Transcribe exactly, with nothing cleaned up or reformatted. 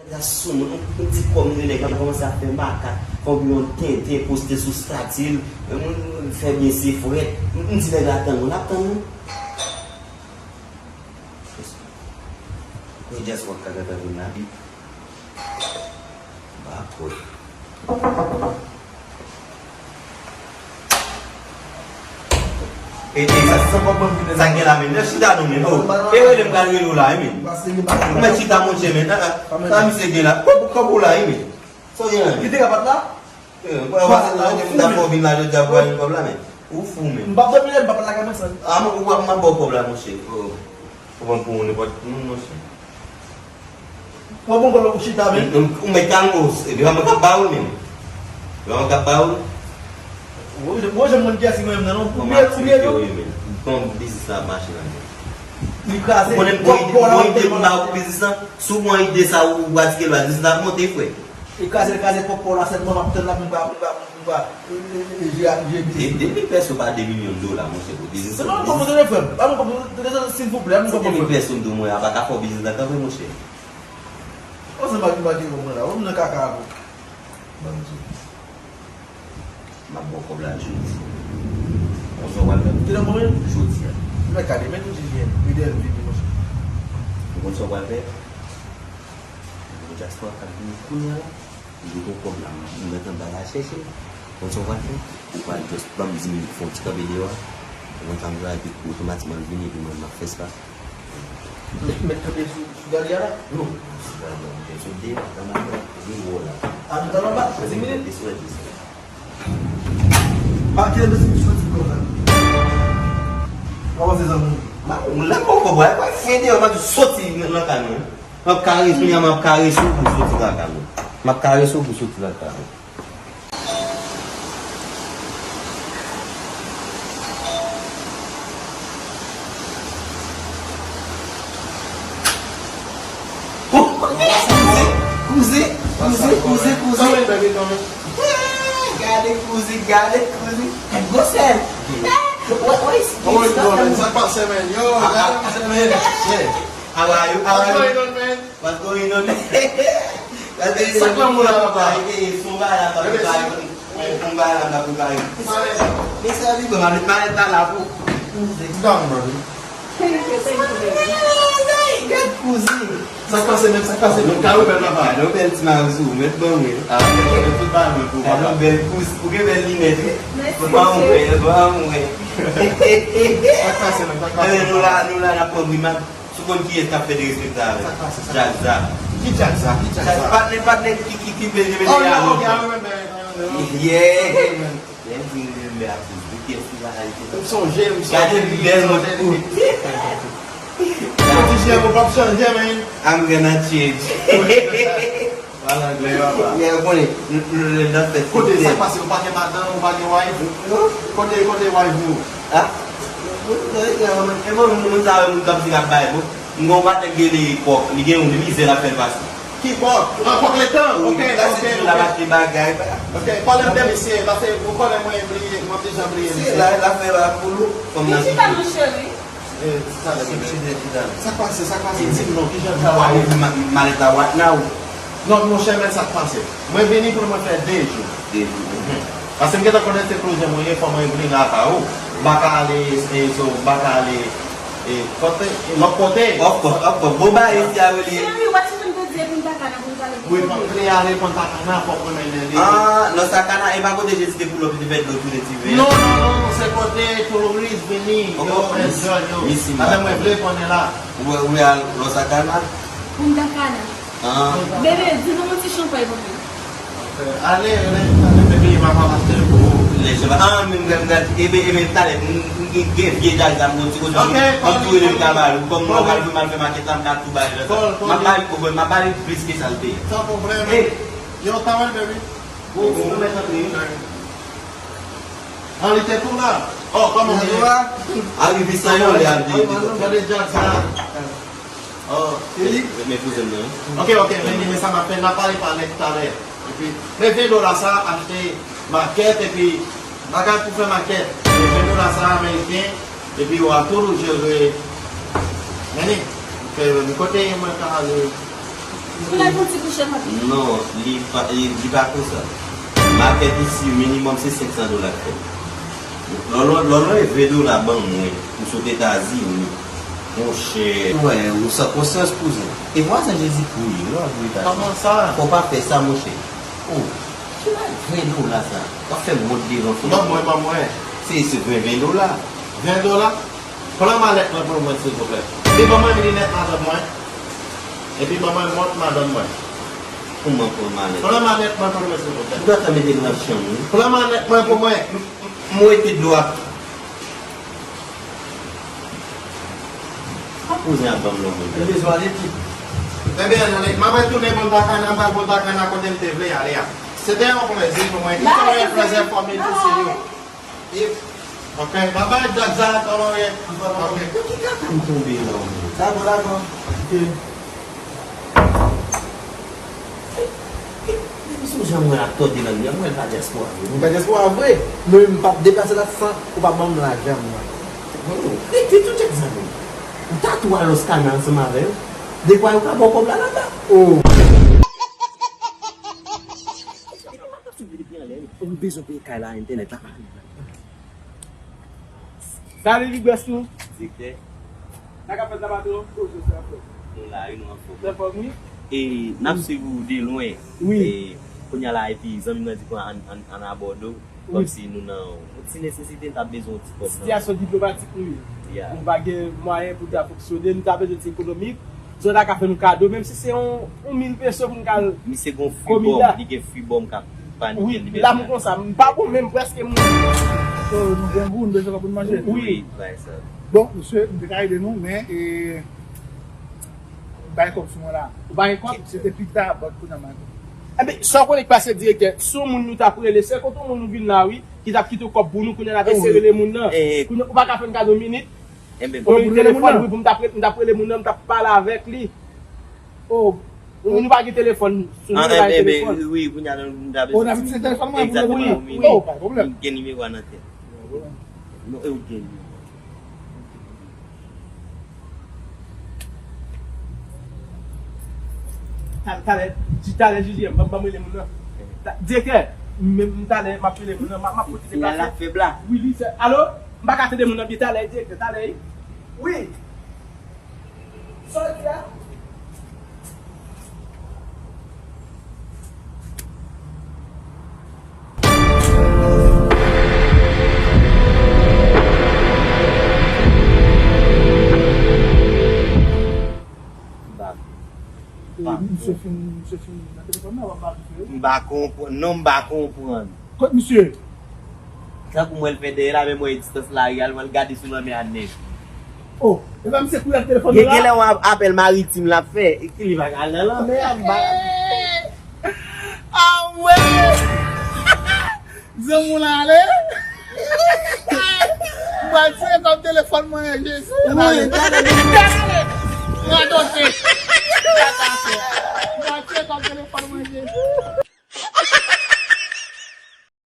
Nèg la sou moun, yon ti kòb li nèg la kòmanse ap fè makak, fè yon tenten, poste sou stati l, fè byen se frèt. M di nèg la tann nou, l ap tann nou. Wi, just wap ka gata vin la. Ba koy. E, e, sa, sa, sa, sa gen la, men. Lè chita nou, men. Oh, e rele m pral rele w la, wi, men. Ou mèt chita, monchè, men. Ah, ah, sa misye gen la. Kòb, kòb ou la, wi, men. Sa w gen la, men. Li te ka pa t la? Eh, mwen, mwen, mwen, mwen, mwen, mwen, vin la, jodi a, pou al jwenn kòb la, men. Ou fou, men. M p ap dòmi la, m p ap al lakay mwen san. Ah, mwen, ou ap, m ap ba w kòb la, monchè. Ou, ou pran pou yon nenpòt moun, monchè. Mwen bon kòb la pou chita, men. Ou, ou, ou mèt kalme w, epi pa mwen k ap ba ou l, men. Epi pa mwen k ap ba ou l. Ou, ou, ou, jwenn moun ki esi mwen menm nan, non. Ou byen, ou byen, non. Bon, biznis la ap mache la, men. Li kraze. Ou konnen m gon ide, m gon ide pou m ba ou pou biznis la? Si w gon ide sa, ou pratike l, biznis la ap monte, frè. E kraze, kraze pòpò la, sèlman m ap tann la pou m pa, pou m pa, pou m pa, e, e, e, jwe ak, jwe biznis. E de mil pèso pa de milyon dola, monchè, pou biznis. Se pa yon kòb mwen te dwe fè. Pa yon kòb mwen te dwe fè, silvouplè, pa yon kòb mwen te dwe fè. Se de mil pèso m di w mwen a pa ka fè w biznis la kanpe, monchè. Ou se magi, magi, ou mwen la, ou nan kaka avè w. Ban m di w. M ap ba w kòb la jodi. Ou konn sa w pral fè? Te nan konbyen? Jodi a. Mwen ka demen tou, Jijiyèn. Ede l vini, monchè. Ou konn sa w pral fè? Ou konn dyaspora k ap vini kounye a la? M gen yon kòb la, m, m gentan bay al chèche. Ou konn sa w pral fè? Ou pral just ban m dis minit, fè yon ti kanpe deyò a. Ou konn sa m pral, epi otomatikman l vini, epi mwen, m ap fè sa. Mèt kanpe sou, sou galri a la? Non, sou galri a, m te sou deyò, nan maten, vin wè w la. A, nou t al anba, dis minit. Dis minit, dis minit. Pa kite dis minit soti konsa. Kòman se zanmi? Ma, ou la poko bwè, pa fè deyò, pa soti nan, nan kay mwen. M ap karese, kounye a m ap karese w pou soti nan kay mwen. M ap karese w pou soti nan kay mwen. Kouzen, kouzen, kouzen, kouzen, kouzen, kouzen. Gade kouzen, gade kouzen. Gade gwosè l. What, what is this? How are you doing, man? Sa k pase, man? Yo, gade sa, man. How are you? How are you? What's going on, man? Sa k nan men w la, papa? Son bagay la, papa. Son bagay la, papa. Mesye a li bon, malèt la la pou. Down, man. Thank you, thank you, baby. Gad kouzen. Sa k pase menm, sa k pase menm? Kado bèl, papa. Kado bèl ti mari sou ou, mèt ban mwen. Ah, tout bagay mwen pou papa. Kado bèl kouzen, ou gen bèl linèt, wi. Mèsi, cheri. Ban mwen, ban mwen. Sa k pase menm, sa k pase menm? Nou la, nou la, n ap pran grimas. Si w konn kiyès k ap fè derespektan avè l. Sa k pase, sa k pase? Djazza. Ki Djazza? Ki Djazza? Patnè, patnè ki, ki, ki bèl, ki bèl. Oh, yeah, okay, I remember. Yeah. Lè m di remember atis, de kiyès ki va rete? M sonje, m sonje. Gade bèl mòd kout. Yo di Jiyèn, ou p ap chanje, man. I'm gonna change. Pale anglè, papa. Yeah, ou konnen, nou, nou, nou nan fèt. Kote sa k pase? Ou pa gen madanm, ou pa gen wife? Non. Kote, kote wife ou? Ah? E bon, moun sa yo, moun kòmsi k ap bay, bon. M gon patnè k rele Kòk, li gen yon mizè l ap fè l pase. Ki Kòk? Ah, Kòk Letan? Ok, ok, ok. L ap achte bagay. Ok, pale m de misye, paske ou konnen mwen bliye, mwen deja bliye misye. Se la, l ap fè bagay pou nou. Li chita, mon cheri. Eh, talè, bebe. Sa k pase, sa k pase? Di m non, kijan sa va ye? Malèt la right now. Non, monchè, men sa k pase. Mwen vini pou mwen fè de jou. De jou. Mhm. Paske m gentan konnen se koze mwen ye, fò mwen vini la ka ou. M pa ka ale, eh, so, m pa ka ale, eh, kote, eh, lòt kote. Of course, of course. Bon, ba, isi a, wi, li ye. Cheri, wè ti moun te di, epi m pa ka nan pou m pale pou ou. Wi, fò m vle ale konn Takana, fò m konnen li. Ah, nan Takana, e pa kote Jezi te pull up, li te fè dlo tou de ti ven. Non, non, non, non, se kote touris vini, yo, enjoy yo. Misye, misye. Atè mwen vle konnen la. Ou vle, ou vle al Los Akana? Punta Cana. Ah. Bebe, di nou yon ti chanpay pou mwen. Ale, ale, ale, bebe, m ap achte l pou ou. Le chanpay. Ah, men m gad, m gad, e ben, e ben, talè, m, m gen, gen vye djaz la, m gon ti kote. Ok, m ap tou rele m ka ba l, kòm mwen pral pou m al fè makèt la, m ka tou ba l. M ap ba l, m ap ba l plis ke sa l te ye. San pwoblèm. Hey. Yo, ta wè l, bebe. Ou, ou mèt antre, wi. An, li te tou la. Oh, kòman w ye? Arive san yon lè al de, de, de. Tande djaz sa. Oh, se li? Men, men kouzen m nan, wi. Ok, ok, men, men sa m ap fè, n a pale palè talè. Epi, men ven dola sa, achte makèt, epi bagay pou fè makèt. Men ven dola sa, ameriken, epi w a tou jere. Men li, fè, men kote mwen ka ale? Ou la pou ti kouche, papi? Non, li pa, li, li pa konsa. Makèt isi, minimòm, se senk san dola k fè. Lè w lwen, lè w lwen ven dola ban mwen, ou sot Etazini. Monchè. Wè, ou san konsyans, kouzen. E vwazen Jezi pou li, non, Brita? Kòman sa? Fò w pa fè sa, monchè. Oh, ki bagay ven dola sa? W ap fè m wont devan fanmi. Ban mwen, ban mwen. Se, se ven, ven dola. Ven dola? Pran malèt mwen pou mwen, silvouplè. Epi ban mwen linèt madanm mwen. Epi ban mwen mont madanm mwen. Kòman pran malèt? Pran malèt mwen pou mwen, silvouplè. Ou gentan mete m nan chanm, wi. Pran malèt mwen pou mwen. M, m, m wete dlo a. Pa poze a ban m lòt moun. Li bezwen ale pi. Ebyen, ale, m ap retounen Punta Cana, m pral Punta Cana kote m te vle ale a. Se te yon plezi pou mwen. Ki te yon plezi for me to see you. Yep. Ok, bye bye, Jack Jack, kòman w ye? Ok. Pou ki kaka m tonbe la, w menm? Dakò, dakò. Ok. Mwen sonje mwen ap tòde nan li a, mwen pa dyaspora vre. Mwen pa dyaspora vre. Mwen menm m p ap deplase la san ou pa ban m lajan mwen. Mwen rete tou tèt zanmi. Ou ta tou al Los Kana ansanm avè yo. Dekwa yo ka ba w kòb la laba. Oh. Ou bezwen peye kay la, entènèt la pa rive. Salut, Big Boss, nou. Direktè. Sa k ap fèt la, patwon? Bonjou, sa fè. Nou la, wi, nou anfòm. Anfòm, wi. E, n ap swiv ou de lwen. Wi. E, kounye a la, epi zanmi m nan di pou an, an, an abòde w. Wi. Kòmsi nou nan yon ti nesesite, n t ap bezwen yon ti kòb nan. Sitiyasyon diplomatik nou ye. Yeah. Nou pa gen mwayen pou ta fonksyone, nou ta bezwen ti ekonomi. Si w ta ka fè nou kado, menm si se yon, yon mil peso pou n ka al. Misye gon fribòm, li gen fribòm k ap pa ni wi, li la m bezwen konsa, m pa bon menm prèske moun. So, nou grangou, nou bezwen kòb pou n manje. Wi. Wi, bay sa. Bon, mesye, m te ka ede nou, men, e, bay kòb sou mwen la. Ou bay kòb? Se te pita, but kounye a m bay kòb. Enben, sa w konnen k pase, direktè, si yon moun nou t ap rele, se kote yon moun nou vin la, wi, ki t ap kite w kòb pou nou, kounye a n ap eseye rele moun nan. Kounye a, ou pa ka fè n kado minit? Enben, bon. Wi, telefòn, wi, pou m t ap re-, m t ap rele moun nan, m t ap pale avèk li. Oh. Nou, nou pa gen telefòn, sou nou pa gen telefòn. Wi, kounye a, nou, nou ta bezwen. Oh, n ap itilize telefòn mwen pou rele moun nan. Egzakteman, wi. Oh, pa gen pwoblèm. M gen nimewo a nan tèt. Non, e ou gen nimewo a. Ta-, talè, di talè, J J M, ban m, ban m rele moun nan. Ta-, direktè, m, m, talè, m ap rele moun nan, m ap, m ap pote deplase. Wi, li se, alo? M pa ka tande moun nan byen, talè, direktè, talè, wi. Wi. Sa w di a? M pa, m pa, misye fin, misye fin nan telefòn nan, w ap ba misye. M pa konprann, non, m pa konprann. Kot misye? Tankou mwen l fè dèyè la, men mwen e distans lari a, l pral gade sou lanmè a nèt. Oh, e pa misye kouri ak telefòn nan la? Gen, gen lè yon ap-, apèl maritim l ap fè, e ki li pa ka al nan lanmè a, m pa. Awe! Zanmi w la ale? M pral tire kòb telefòn mwen, Jezi. Wi, gade. Radote. M pral tire kòb telefòn mwen, Jezi.